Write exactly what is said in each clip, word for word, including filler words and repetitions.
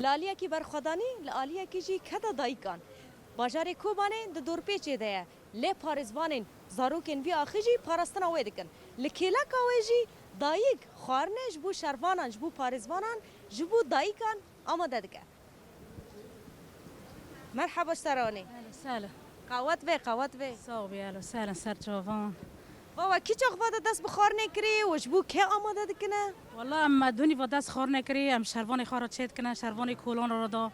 Di aliyekî berxwedanî, li aliyekî jî keda dayikan. Bajarê Kobanê di dorpêçê de ye. Lê parêzvanên zarokên vî axê jî parastina wê dikin. Li kêleka wê jî dayik xwarine ji bo şervanan, ji bo parêzvanan, ji bo dayikan amade dike. Merhaba, ji te re anî. Sel. Qawet be, qawet be. Sağ ol, elo, sel, ser çavan. Baba, kî çax va de dest bi xwarinê kirî û ji bo kê amade dikine? Wala em me dunî va dest xwarinê kirî, em şervanê xwe re çê dikine, şervanê kolan re da.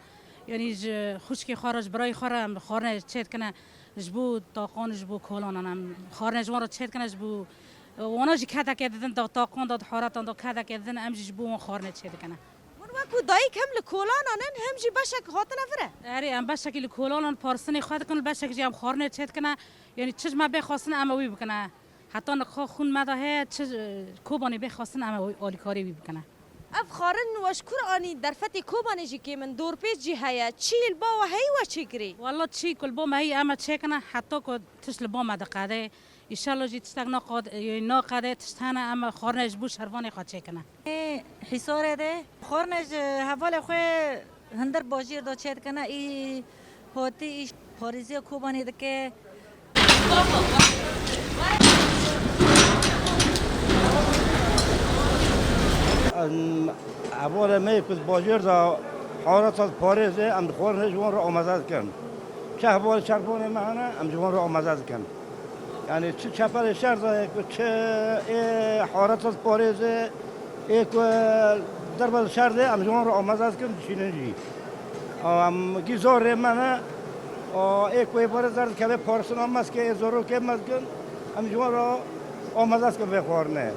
Yanî ji xwişkê xwe re, ji birayê xwe re em xwarinê çê dikine. Ji bo taqan, ji bo kolanan em xwarinê ji wan re çê dikine, ji bo wana jî kedekê didin, da taqan da, di haretan da kedekê didin, em jî ji bo wan xwarinê çê dikine. Hûn wekû dayik hem li kolanan in, hem jî beşek hatine vir e? Erê, em beşekî li kolanan parstinê xwe dikin, beşek jî em xwarinê çê dikine. Yanî çi ji me bê xwestin, em ê wî bikine. Heta niha xwe xûn me de heye, çi, e, Kobanê bê xwestin, em ê wî alîkarî wî bikine. Ev xwarin we ji kur anî? Derfetê Kobanê jî kêm in, dorpêç jî heye. Çi li ba we heyî we çêkirî? Walla çi ku li ba me heyî, em ê çêkine, heta ku tişt li ba me diqede. Înşallah jî tiştek naqad-, e, naqede, tişt hene, em ê xwarinê ji bo şervanê xwe çêkine. Ê Hîsarê de xwarinê ji hevalê xwe hundir bajêr de çêdikine, î hatî îş parêziya Kobanê dike. Em, hevalê me ku di bajêr de hareta diparêze, em xwarinê ji wan re amaze dikin. Çi hevalê şervanê me hene, em ji wan re amaze dikin. Yanî çi çepelê şer de ye ku çi ê hareta diparêze, ê ku derve li şer de, em ji wan re amaze dikin, dişînin jî. Em gî zor rê me ne, ê ku ê bare zer dikeve parsina me dike, ê zorokê me dikin, em ji wan re amaze dikin vê xwarinê.